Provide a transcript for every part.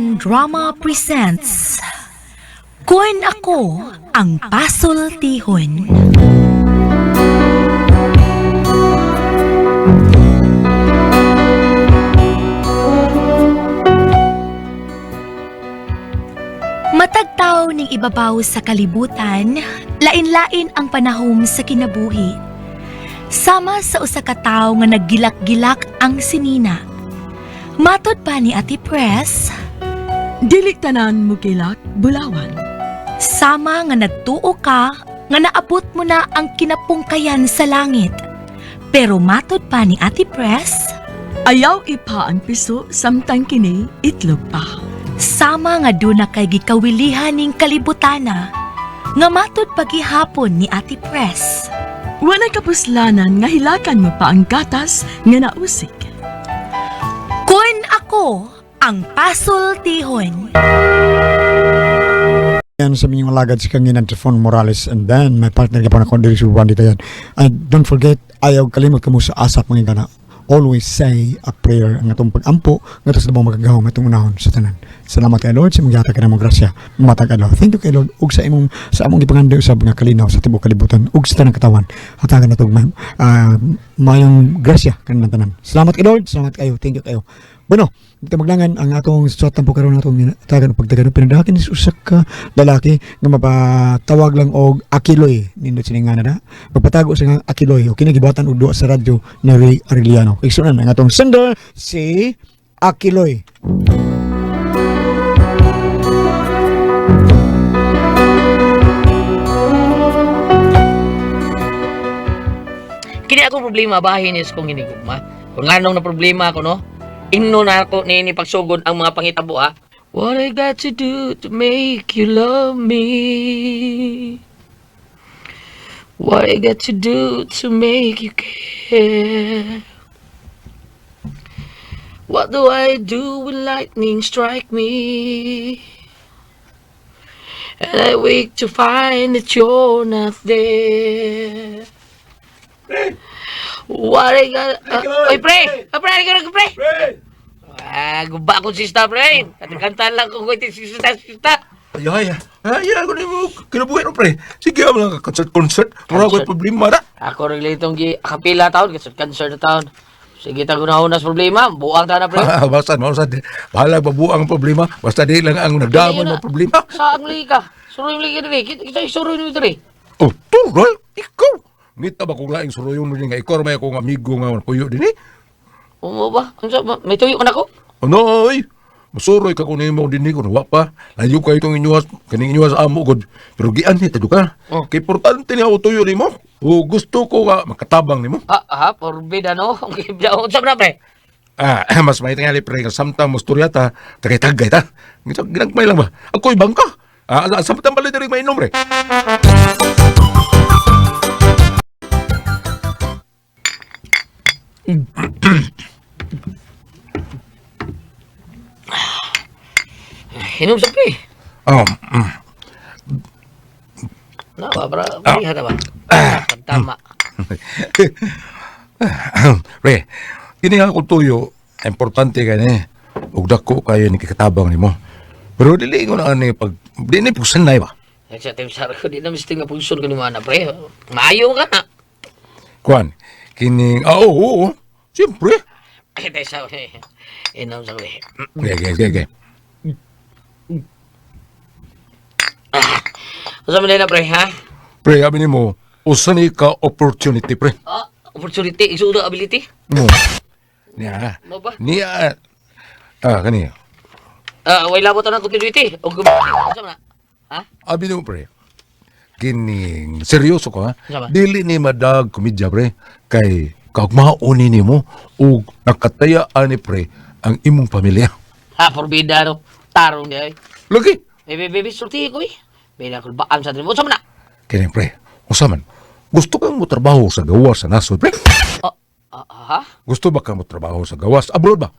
Kalangitan Drama presents Kun Ako Ang Pasultihon. Matagtaw ning ibabaw sa kalibutan, lain-lain ang panahom sa kinabuhi. Sama sa usa ka tawo nga naggilak-gilak ang sinina. Matod pa ni Ate Press, Dili tanan mo kilak, bulawan. Sama nga nagtuo ka nga naabot mo na ang kinapungkayan sa langit. Pero matod pa ni Ate Press, Ayaw ipa ang piso samtang kini itlog pa. Sama nga doon na kay gikawilihan ning kalibutana, nga matod pagihapon ni Ate Press. Walay kapuslanan nga hilakan mo pa ang gatas nga nausik. Kun ako ang pasultihon. Yan sa minyong alagad si Kanginan Trifon Morales, and then my partner ka pa na diri si Randy Tayan. And don't forget, ayaw kalimot kamo sa asap mga gana. Always say a prayer ang atong pag-ampo ngadto sa labong magagahom atong unahon sa tanan. Salamat kay Lord sa imong gihatag kanamong grasya. Matag adlaw. Thank you kay Lord ug sa imong sa among gipangandoy usab nga kalinaw sa tibuok kalibutan ug sa tanang katawan. Hatagan nato ma'am mayong grasya kanang tanan. Salamat kay Lord, salamat kayo. Thank you kayo. Bueno, dito maglangan ang atong suwatan po karon atong tagan pagtagan pinadakin is usa ka lalaki nga mapatawag lang og Akiloy, nindot sini nga na magpatago sa nga Akiloy o kini gibuhatan og duwa sa radyo ni Ray Arellano. Igsunan ang atong sender si Akiloy. Kini ako problema bahin is kung hinigugma. Kung nganong na problema ako no, ingno na ako niini pagsugod ang mga pangitabo ha. What I got to do to make you love me? What I got to do to make you care? What do I do when lightning strike me? And I wake to find that you're not there. What I got... Oy, pre! Oh, pre! Pre! Pre! Pre! Ah, guba akong sista, pre. Kanta lang kung ito sista, sista. Ay, ay, ay, ako na mo, kinabuhi no, pre. Sige, ang mga concert-concert. Mura ko'y Concert. problema na. Ako rin itong kapila taon, kasi cancer na taon. Sige, tagunahon na sa problema. Buang ta na, pre. Basta, basta, bahala babuang ang problema. Basta di lang ang nagdamon Dili na. ng problema. Saan li ka? Suroy mo li ka diri. Kita suroy mo diri. Oh, tural, ikaw. Ngita ba kung laing suruyon mo nga ikaw may akong amigo nga puyo din eh. Umo ba? Unsa ba? May tuyo ka na ko? Ano, ay, masuroy ka kung nimo din ko, wa pa. Layo kayo itong inyuas, kaning inyuas amo god. Pero gian ni tado ka. Oh. Kay importante niya ako tuyo nimo. O gusto ko nga makatabang nimo. Ah, ah, forbid ano? Unsa ba na, pre? Ah, mas may tingali pre nga samtang mo ta, tagay-tagay ta. Ginagmay lang ba? Ako'y bangka. Ah, samtang bali diri mainom pre. Hinom sa pre. Oh, mm. Na ba, bra? Bariha na ba? Tama. Pre, kini nga akong tuyo, importante ka ni. Ug dako kayo ni kikatabang nimo. Pero dili ko na ani pag di ni pugsanay ba. Sa time sa ko di na misti nga pulson ko ni mana, pre. Maayo ka na. Kuan, kining ah, oo, oo, oo. Siyempre. Ay, tayo sa inom sa pre. Okay, okay, okay, okay. Unsa man na pre, ha? Pre, abi nimo, usa ni ka opportunity pre. Ah, opportunity, isuda ability. Mo. Niya. Mo ba? Niya. Ah, kani. Ah, way labot na continuity. Og unsa man na? Ha? Abi nimo pre. Kining seryoso ko ha. Unsa ba? Dili ni madag komedya pre kay kaugmaon nimo ug nakataya ani pre ang imong pamilya. Ha, forbida no. Tarong di ay. Lagi. Baby, baby, sulti ko eh. Bina ko baam sa trimo. Unsa man na? Kini pre, unsa man? Gusto kang mo trabaho sa gawas sa nasod pre? Ah, ah, ha? Gusto ba kang mo trabaho sa gawas abroad ba?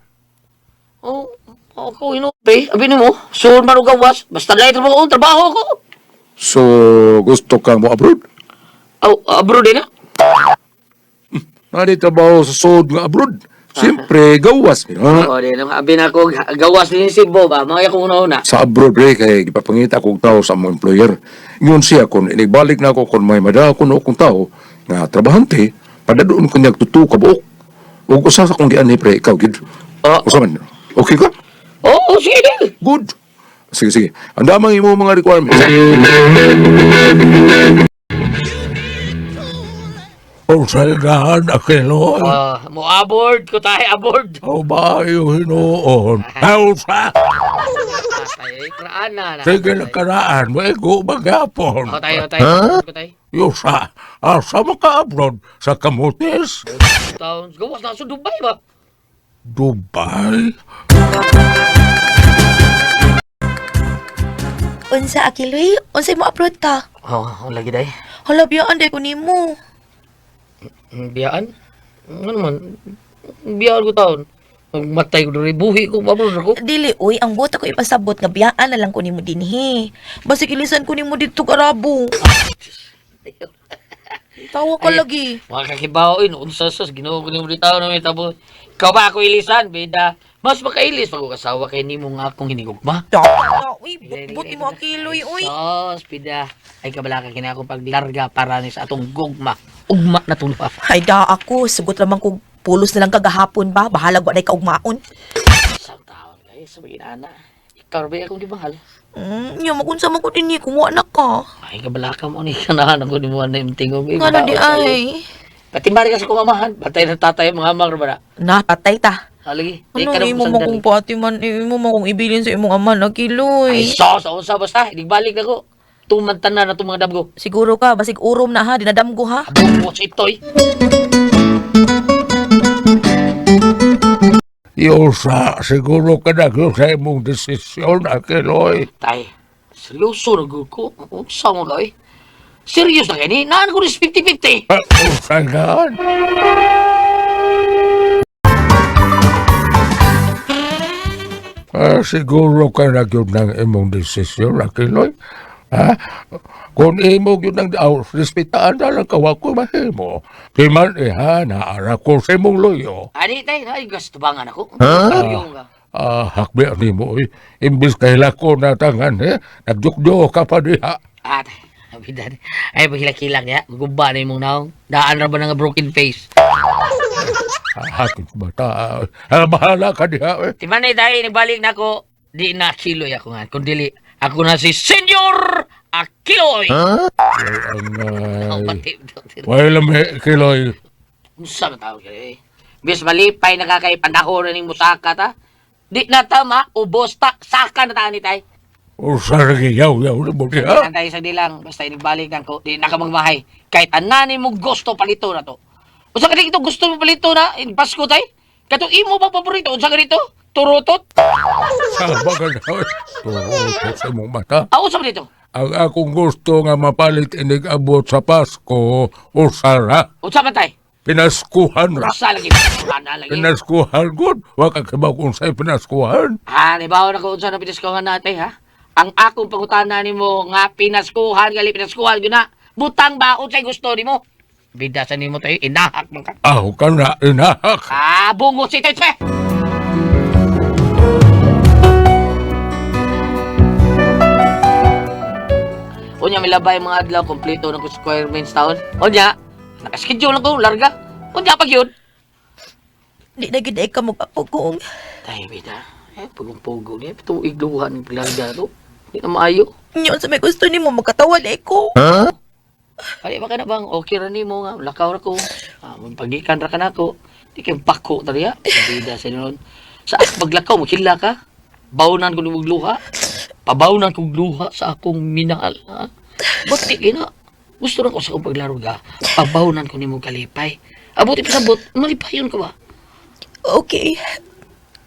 Oh, ako ino, pre. Abi nimo, suod man og gawas. Basta lahi trabaho, trabaho ko. So gusto kang mo abroad? Aw, abroad din na. Nadi trabaho sa sod nga abroad. Siyempre, gawas mi. Ha? Oo, di nang abi na ako gawas din si Bob, ah. Mga akong una-una. Sa abroad pre kay gipapangita kog tao sa among employer. Ingon siya kun inigbalik na ako kun may madala kuno akong tao nga trabahante, padadoon ko niya tutu ka buok. Ug usa sa akong gianhi pre ikaw gid. Oo. Usa man. Okay ka? Oo, sige din. Good. Sige, sige. Ang damang imo mga requirements. Oh, salgahan, akilo. Ah, mo aboard ko tayo, aboard. Oh, ba yung hinuon? Aw, sa! Tayo, karaan na. Na. Sige na karaan, maigo maghapon. Oh, tayo, tayo. Ko tayo. Yusa, asa maka-abroad sa Camotes? Taon, gawas na sa Dubai ba? Dubai? Unsa Akiloy? Unsay mo upload ka? Oo, oh, lagi day. Hala biyaan day ko nimo. Biyaan? Ano man? Biyaan ko taon. Magmatay ko diri, buhi ko, abroad ako. Dili oy, ang buot ako ipasabot nga biyaan na lang ko nimo dinhi. Basig ilisan ko nimo didto Arabo. Tawa ka Ay. lagi. Mga kakibaw, eh, unsa sus, Ginoo ko nimo dito na may tabo. Ikaw ba ako ilisan, bida? Mas makailis pag kasawa kay nimo nga akong hinigugma. Tawa, uy, but mo Akiloy oy. Sos, bida. Ay kabala ka kina akong paglarga para ni sa atong gugma. Ugma na tulwa. Ay da ako, sugot lamang kog pulos na lang kagahapon ba, bahala wa nay kaugmaon. Isang taon kay sa mga ana. Ikaw ba akong gibahal? Nya makunsa man ko dinhi kung wa na ka. Ay kabala ka mo ni kanahan ako ni mo na yung tingog. Eh, Ngano di babae sa'yo. ay. Patimbari ka sa kumamahan. Batay na tatay mga amang ba na? Na patay ta. Ah, lagi. Di Ano ka na imo pusang mo dali. kong pati man, imo mo kong ibilin sa imong ama na Ay, kiloy. sos, unsa basta. Idigbalik na ko. Tumantan na na itong mga damgo. Siguro ka basig urom na ha, dinadamgo ha. Abot sa itoy. Yusa, siguro ka na sa imong desisyon, Akiloy. Tay, seryoso na gud ko. Unsa mo ka eh? Serious na kini? Naan ko rin 50-50. Ah, Usagan. Ah, siguro ka na gyud ng imong desisyon, Akiloy. Ha? Kung imo gyud ng aw, respetaan na lang ka, wa ko mahimo. Di man iha, naara ko sa imong loyo. Ani tay, ay gasto bangan ako. Huh? Ka. Ah, hakbi ani mo, eh. Imbis kaila ko natangan, eh. Nagdukdo ka pa diha. Ah, tay. Abidan. Ay, paghilak-hilak niya. Guba na imong naong. Daan ra ba na nga broken face? Ah, hakit bata. Ah, bahala ka diha, eh. Di man ay tay, nagbalik na ako. Di na kiloy ako nga. Kung dili, ako na si Senyor Akiloy. Ang, Ang ay, pati. Way lami, Kiloy. Unsa man tawag kay eh. Bis malipay na kakay panahon na ning musaka ta. Di na tama, ubos ta, saka na ta ni tay. Usa lagi yaw-yaw na mo diha. Antay sa dilang, basta inigbalik lang ko, di na ka magmahay. Kahit anani mo gusto palito na to. Unsa ka dito gusto mo palito na, in Pasko tay? Kato imo ba paborito? Unsa ka dito? Turutot? Sama ka na. Turutot sa imong mata. Ah, unsa ba dito? Ang akong gusto nga mapalit inig abot sa Pasko, usara. Unsa man tay? Pinaskuhan ra. Unsa lagi? Ana lagi. Pinaskuhan gud. Wa ka kibaw kung sa'y pinaskuhan. Ha, nibaw na ko unsa na pinaskuhan natin ha. Ang akong pangutana nimo nga pinaskuhan gali pinaskuhan gyud na. Butang ba unsay gusto nimo? Bida sa nimo tayo inahak man ka. Aw ka na inahak. Ah, bungo si tayo. Tse! Unya milabay mga adlaw kompleto na ko requirements taon. Unya, nakaschedule lang ko larga. Unya pag yun. Di na gid ay ka magpapugong. Tay bida. Eh pugong-pugo ni tuig duha ni larga to. Di na maayo. Nya unsa may gusto nimo magkatawa day ko. Ay, baka na bang okay ra nimo nga lakaw ra ko. Ah, pagikan ra ka nako. Di kay bako ta diya. Bida sa nun. Sa paglakaw mo hila ka. Bawnan ko nimog luha. Pabawnan kog luha sa akong minahal. Ha? Buti gina. Gusto ra ko sa akong paglaro ga. Pabawnan ko nimo kalipay. Abuti pa sabot, malipayon ka ba? Okay.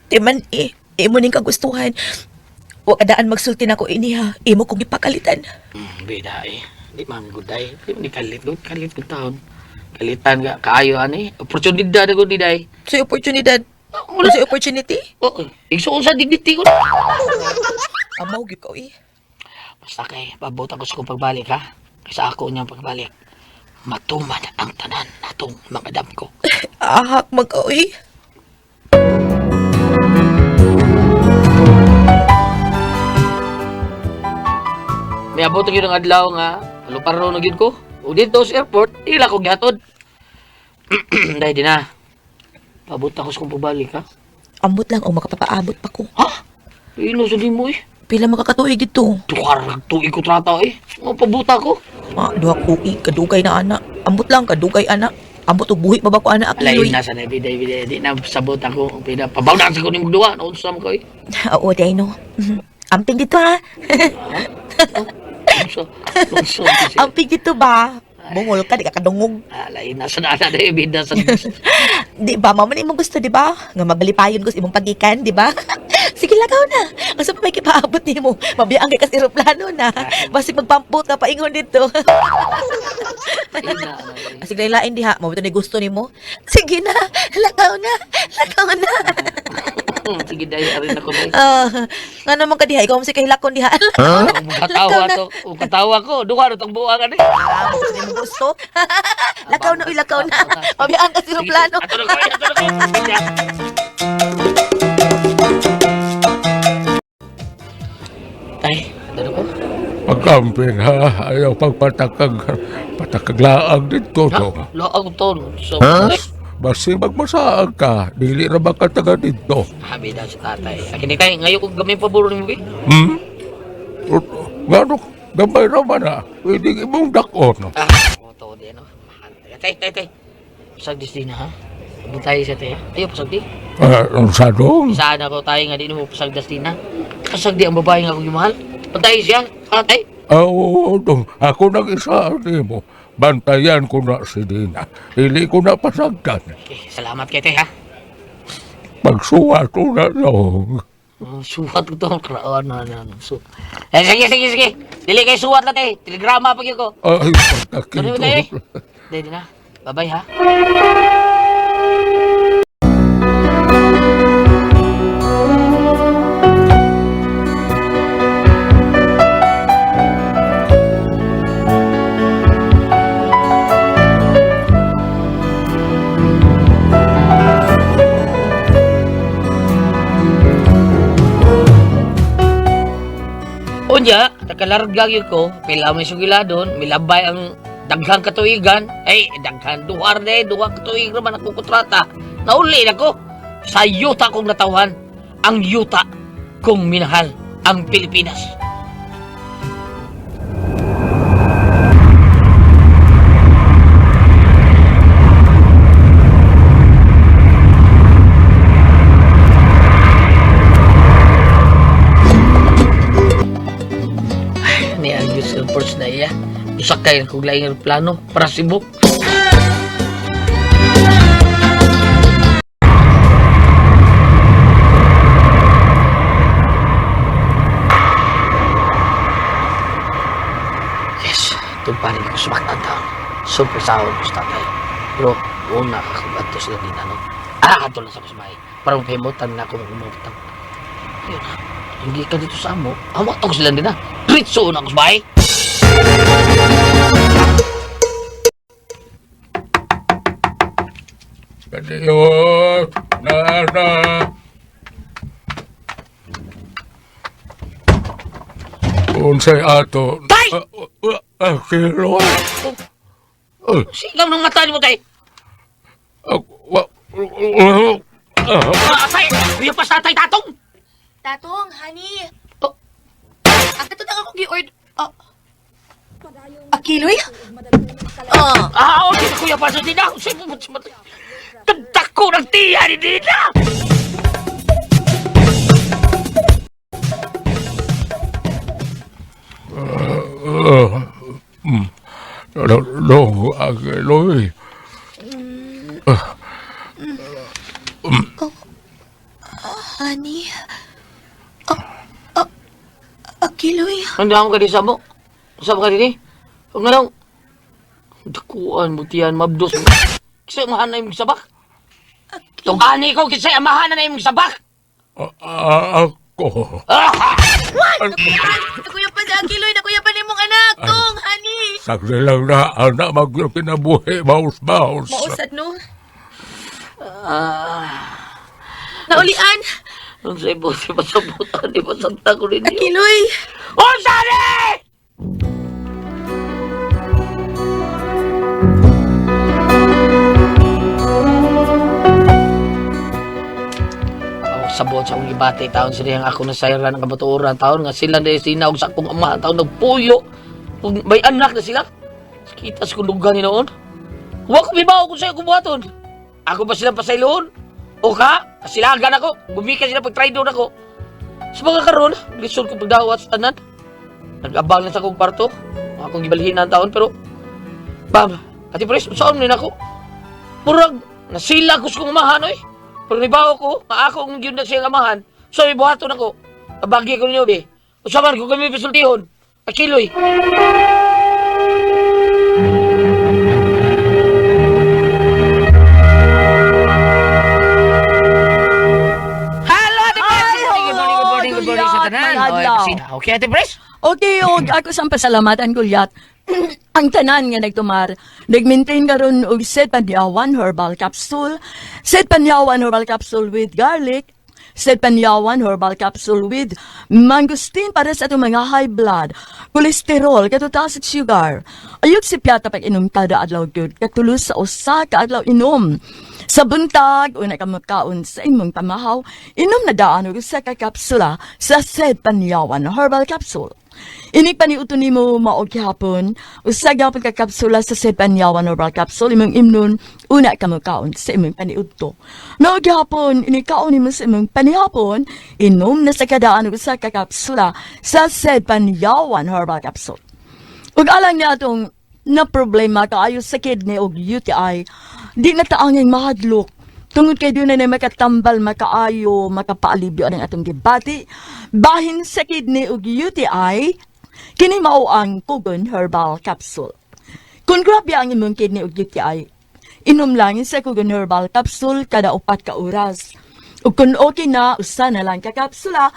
Di man eh, imo ning kagustuhan. Wa ka daan magsulti nako ini ha. Imo kong ipakalitan. Bida eh. Di man guday. Di man di kalit gud, kalit gud taon. Kalitan ka kaayo ani. Oportunidad na gud ni day. Sa oportunidad. Wala. Sa opportunity. Oo, igsuon sa dignity ko. Amaw gyud ko eh. Basta kay, pabot ako sa kong pagbalik ha. Kaysa ako niyang pagbalik. Matuman ang tanan natong mga damgo. Ahak mag oy. May abot gyud ang adlaw nga luparo na gyud ko. Ug dito sa airport, ila ko gihatod. Dahil di na. Paabot ako sa kong pabalik, ha? Ambot lang o makapapaabot pa ko. Ha? Ino sa di mo eh. Pila makakatuig dito. Tukarag tuig ko trata eh. Mapabuta ko. Ah, duha ko kadugay na ana. Ambot lang kadugay ana. Ambot og buhi pa ba ko ana Alain Akiloy? na sa na bida bida di na sabot ako. Pida pabaw na sa ko nimong duwa. Naunsa mo ko eh. Oo, day no. Amping dito ha. Unsa? Unsa? Amping dito ba? Bungol ka, di ka kadungog. Alain na sa na na bida sa. Di ba, mama na imong gusto, di ba? Nga magbalipayon ko sa imong pagikan, di ba? Sige, lagaw na. Asa pa may kipaabot nimo? Mabiyang kay kas eroplano na. Basig magpampot ka paingon dito. Sige, lain diha. Mao ni gusto nimo. Sige na, lakaw na. Lakaw na. Sige dai arin ako dai. Ah, nga naman ka diha, ikaw mo si kahilakon diha. Katawa to. Katawa ko. Duha na tong buwa ka ni. Ah, mo gusto nimo gusto. Lakaw na, uy, lakaw na. Mabiyang kas eroplano. Ato na ko, ato na ko. Tay, ato na ko. Pagkamping ha, ayaw pagpatakag, patakaglaag dito to. Laag to. So, Basi magmasaag ka, dili ra ba ka taga dito? Habi daw si tatay. Akin ni tay, ngayon kong gamay paboro ni mo eh. Hmm? Ngano, gamay ra man ha, pwede imong dakon. Ah, to di ano. Tay, tay, tay. Pasagdis din na ha. Bantay siya tay. Ayo pasagdi. Ah, unsa dong? Saan ako tayo nga di mo pasagdas din na. Pasagdi ang babae nga akong gimahal. Bantay siya. Ha, tay. Ah, oo, dong. Ako nag-isa nimo. Bantayan ko na si Dina. Dili ko na pasagdan. Okay, salamat kay tay ha. Pagsuwa ko na dong. Oh, suwat ko to. Kraan na na. So, eh, sige, sige, sige. Dili kay suwat na tay. Telegrama pag yun ko. Ay, Tuloy mo tayo eh. pagkakito. Dili na. Bye-bye ha. Unya, nakalarga gyud ko, pila may sugiladon, milabay ang daghang katuigan, ay daghan duha de, duha katuig raman ako kontrata. Nauli na ko sa yuta kong natawhan, ang yuta kong minahal, ang Pilipinas. Ni ang Diyos Air Force na iya. Usakay ang kong laing plano para Cebu. Yes, tumparin ko sumaktan taon. Super sahod ko sa tatay. Pero, una kakabato sila din ano. Ah, ato lang sa kusmay. Para mapahimutan na ako magumutang. Ayun na. Hindi ka dito sa amo. Amo ato ko sila din na. Diretso na ako sa bahay. Adios, nana. Unsay ato? Tay! Ah, ah, ah, kilo. Ah, Sigaw ng mata ni mo tay. ah, wa- ah, ah. Ah, tay! Uyo pa sa tatay tatong! Tatong, honey. Oh. Ang katutang ako gi-order. Oh. Akiloy? Oh. Ah, oh, sino kuya pa sa Dina? Sino mo sa Tagdako ng tiya ni Dina! Ah, mm. Dong, Akiloy. Honey. Oh, oh, Akiloy. Ano mo ka di sa mo? Sa mo ka di? Huwag na lang. Dakuan mo tiyan, mabdos. Kasi amahan na yung sabak. Tungani ko, kasi amahan na yung sabak. Ah, ah, ako. Ah! Nakuya pa si Akiloy, nakuya pa ni mong anak. Tong, honey. Sagli lang na, anak, magyong kinabuhi, maus-maus. Mausad no. Ah, Naulian. ang sa ibo, si pasabutan, di pasagta ko ninyo. Akiloy. Unsa ni! Sabot sa akong gibati taon sila ang ako na sayran ang kabatuoran taon nga sila na sinaog sa akong amahan taon nagpuyo. Ug may anak na sila. Kita sa kunduggan ni noon. Wa ko bibaw kung sa'yo kubuhaton. Ako ba silang pasayloon? O ka? Silagan ako. Gumika sila pag doon ako. Sa mga karon, lisod ko pagdawat sa tanan. Nag-abang na sa akong kwarto. Akong gibalhin na ang taon pero Bam, Ate Pres, saan ni nako? Murag, nasila ko sa kong amahan, oy. Pero nibaw ko, nga ako ang yun na siyang amahan. So, ibuhaton ako. Abagi ko ninyo, be. Usaman ko kami pisultihon. Akiloy. Hello, Ate Pres! Ay, Good morning, good morning, good morning sa tanan. May Oy, adlaw. Okay, Ate Pres? Okay, og ako sang pasalamatan Gulyat. Ang tanan nga nagtumar, nag-maintain karon og Set Panyawan Herbal Capsule, Set Panyawan Herbal Capsule with garlic, Set Panyawan Herbal Capsule with mangosteen para sa atong mga high blood, kolesterol, katutaas at sugar. Ayog si Piata pag inom kada adlaw gyud, katulos sa usa ka adlaw inom. Sa buntag, una ka makaon sa imong pamahaw, inom na daan og usa ka kapsula sa Set Panyawan Herbal Capsule. Ini paniuto nimo mao gihapon, usa gyapon ka kapsula sa Sepanyawan herbal capsule imong imnon una ka mokaon sa imong paniudto. Mao gihapon ini kaon nimo sa imong panihapon, inom na sa kadaan og usa ka kapsula sa Sepanyawan herbal capsule. Ug alang niya atong na problema kaayo sa kidney og UTI, di na taanging mahadlok. Tungod kay doon na makatambal, makaayo, makapaalibyo ang atong gibati. Bahin sa kidney og UTI, kini mao ang Kugon Herbal Capsule. Kung grabe ang imong kidney og UTI, inom lang sa Kugon Herbal Capsule kada 4 ka oras. Ug kung okay na, usa na lang ka kapsula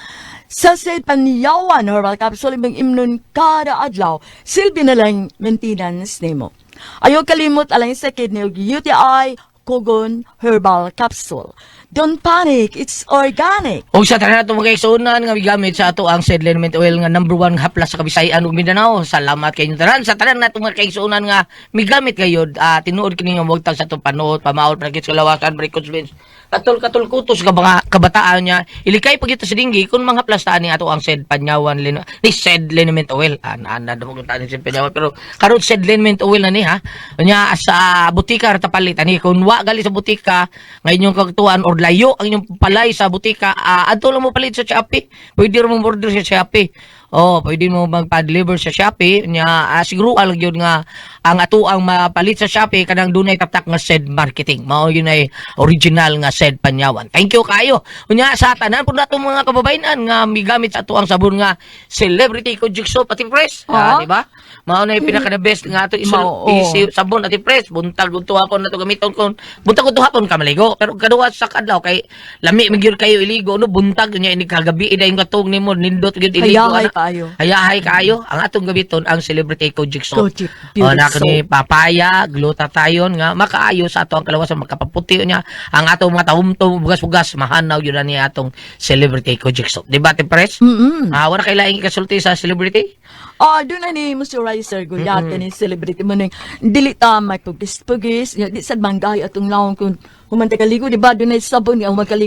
sa sa Panyawan Herbal Capsule imong imnon kada adlaw. Silbi na lang maintenance nimo. Ayaw kalimot alang sa kidney ug UTI Kogon Herbal Capsule. Don't panic, it's organic. Og sa tanan nato mga kaigsuonan nga gigamit sa ato ang Seed Liniment Oil nga number 1 haplas sa Kabisayan ug Mindanao. Salamat kay tanan sa tanan nato mga kaigsuonan nga migamit gayud tinuod kini nga wagtang sa atong panuot, pamaol pagit sa lawasan, breakfast. Katol katol kutos ka mga kabataan niya. Ilikay pag sa dinggi kung mga haplas ta ani ato ang Seed Panyawan lin ni Seed Liniment Oil. Ana ana mo kung tani Seed Panyawan pero karon Seed Liniment Oil na ni ha. Nya sa butika ra ta palit ani kung wa gali sa butika nga inyong kagtuan or layo ang inyong palay sa butika, adto lang mo palit sa Shopee. Pwede ra mo order sa Shopee. Oh, pwede mo magpa-deliver sa Shopee nya, siguro alang yun nga ang ato ang mapalit sa Shopee kanang dunay tatak nga Sed Marketing. Mao yun ay original nga Sed Panyawan. Thank you kayo. Unya sa tanan pud nato mga kababayan nga migamit sa ato ang sabon nga Celebrity Kojik Soap, Ate Pres. Ah. Di ba? Mao na yung pinaka the best nga ato isul Mao, isi sabon, Ate Pres. Buntag udto hapon na to gamiton kon buntag udto hapon ka maligo pero kaduha sa kadlaw kay lami man gyud kayo iligo no buntag nya ini kagabi dayon katong nimo nindot gyud iligo Hayahay ana. kaayo. Hayahay kaayo ang atong gamiton ang Celebrity Kojic Soap. Kojic Oh, Beauty na kani Soap. papaya, glutathione nga makaayo sa ato ang kalawasan makapaputi niya ang atong mga tahumtom bugas-bugas mahanaw yun na niya atong Celebrity Kojic Soap. Di ba, Ate Pres? Wala kay laing ikasulti sa celebrity? Doon na ni moisturizer gulyat mm ni celebrity mo ning dili ta magpugis-pugis, ya, di sad manggahi atong nawong kung humantay kaligo, di ba? Doon na sabon nga humantay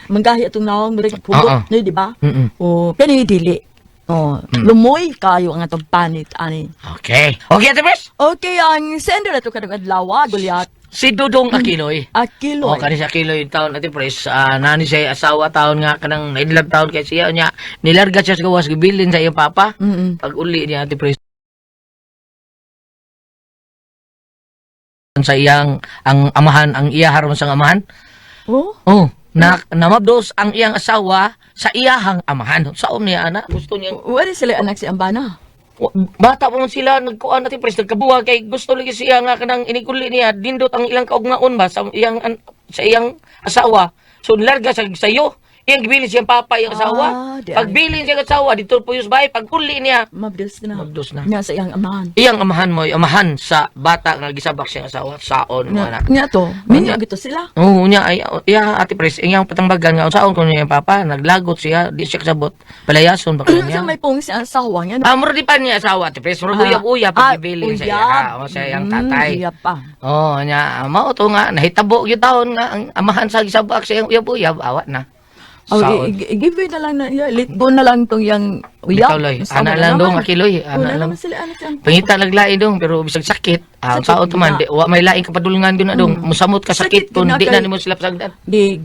manggahi atong nawong murag Oo. pugot ni, di ba? O kani dili. Oh, lumoy kayo ang atong panit ani. Okay. Okay, Ate Pres? Okay, ang sender ato karong adlaw, gulyat. Si Dudong Aquinoy. Akiloy. Oh, kani sa Aquinoy taon, Ate Pres, nani siya asawa taon nga kanang nainlove taon kay siya niya. Nilarga siya sa gawas gibilin sa iyang papa. Pag uli niya, Ate Pres, sa iyang ang amahan, ang iya haron sang amahan. Oh, Oh, na namabdos ang iyang asawa sa iyahang amahan. Saon niya ana? Gusto niya wala sila anak si Ambana. Bata pa man sila nagkuan natin pres nagkabuha kay gusto lagi siya nga kanang iniguli niya dindot ang ilang kaugmaon ba sa iyang sa iyang asawa. So nilarga sa sayo. Iyang gibilin siyang papa iyang asawa. Ah, di ay. Pagbilin siyang asawa dito po yus bay pag uli niya Mabdos na. Mabdos na. Nga sa iyang amahan. Iyang amahan mo, amahan sa bata nga gisabak siyang asawa saon mo Nga, anak. nga to, minyo gito sila. Oo, niya ay iya Ate Pres, iyang patambagan nga unsaon ko niya iyang papa, naglagot siya, di siya kasabot. Palayason ba Ano niya? sa may pong si asawa nga? Ah, mura di pa niya asawa, Ate Pres. Mura uyab-uyab Ah, pag gibilin sa iya. uyab. O sa iyang tatay. Uyab pa. Oo, niya, mao to nga nahitabo gyud taon nga ang amahan sa gisabak sa iyang uyab-uyab, awat na. Oh, Saon. Give way na lang na, yeah, let go na lang tong yang uyab. Bitaw, Loy. Sama Ana na lang dong, naman. Akiloy. Ana Wala lang. naman sila, ana siyang. Pangita laglain dong, pero bisag sakit. Ang Sakit sao to man, na. di, wa may laing kapadulngan dun na dong. Musamot ka Sakit sakit kung na di na kay- nimo sila pasagdan. Di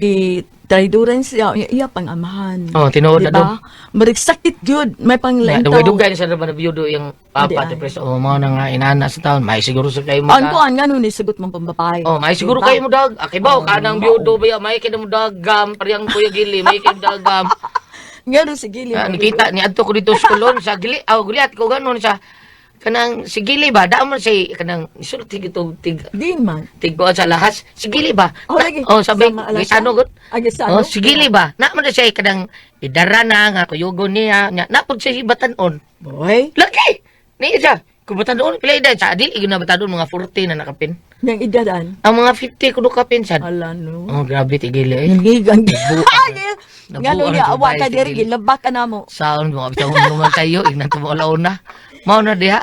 traidoran siya, iya, iya pang amahan. Oh, tinuod na Diba? dong. Marig sakit gyud, may panglain Na, dugay-dugay na sa naman na yung papa, Di ay. ti preso. Oh, mao na nga inana sa taon. May siguro sa kayo mo. Ang kuan nga nun, isagot mong pambabae. Oh, may siguro Diba? kayo mo dag. Akibaw Oh, kanang mao. biyudo ba ya? May kayo mo dagam, parehang Kuya Gili, may kayo dagam. Nga nun, si Gili. Ah, nakita ni adto ko dito sa kulon sa Gili. Aw, Goliath ko ganon sa kanang si Gili ba? Daan man siya kanang isulti gito tig Din man. tigkuan sa lahas. Si Gili ba? Oh, lagi. Oh, sabi, Sama alas- gisano gud. Ah, gisano? Oh, si Gili ba? Na man na siya kanang idara na nga kuyugon niya. Nya napod siya batan-on. Boy, Lagi. Ni siya. Kung batan-on pila edad sa dili gyud na batan-on mga 40 na nakapin. niyang idaran. Ang mga 50 kuno kapin sad. Ala no. Oh, grabe tigili eh. Nangigang. Nabuang. Nga nun Nabuang niya, sa awa ka bahay, diri, tigil. gilabak ka na mo. Saon mo bitaw mo man kayo ignan tumo alauna. Mao na diha.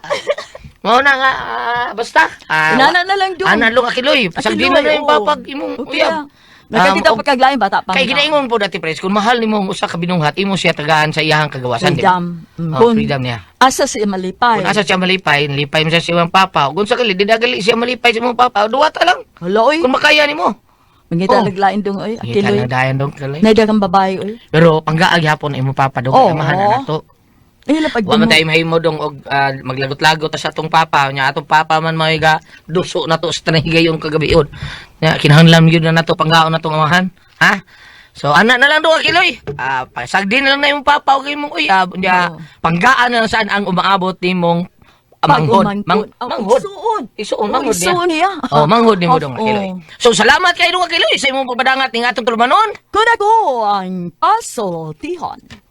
Mao na nga ah, basta. Ah, Inana na lang dong. Ana lang akiloy. Pasagdi na Akiloy, na yung oo. papag imong Okay uyab. lang. Nakakita Og- pa kaglain, bata pa. Kay ginaingon po dati pres, kung mahal nimo ang usa ka binunghat, imo siya tagaan sa iyahang kagawasan, di ba? Freedom. Mm. Oh, Kung freedom niya. Asa siya malipay. Kung asa siya malipay, lipay mo siya sa iyang papa. Kung sa kali, di dagali siya malipay sa imong papa, duwata lang. Hala, oy. Kung makaya nimo. Mangita Oh. naglain dong, oy. Ngita Akiloy. lang dayon dong kalay. Naida kang babae, oy. Pero panggaag hapon imong papa dong, Oo. oh. amahan na nato. Ay, lapag Wa man mo. tayo mahimo dong og ah, maglagot-lagot ta sa atong papa nya atong papa man may ga duso na to sa tanang higayon kagabion. Nya kinahanglan gyud na nato panggaon natong amahan. Ha? So ana na lang dong Akiloy. Ah, pasagdi na lang na imong papa og imong uyab nya Oo. panggaan na lang saan ang umaabot nimong manghod. Pag-umangkon. Oh, Manghod. Isuon. Isuon Oh, manghod niya. isuon niya. Oh, manghod nimo dong Oh, Akiloy. oh. So salamat kay dong Akiloy sa imong pagpadangat ning atong tulumanon. Kun ako ang paso tihon.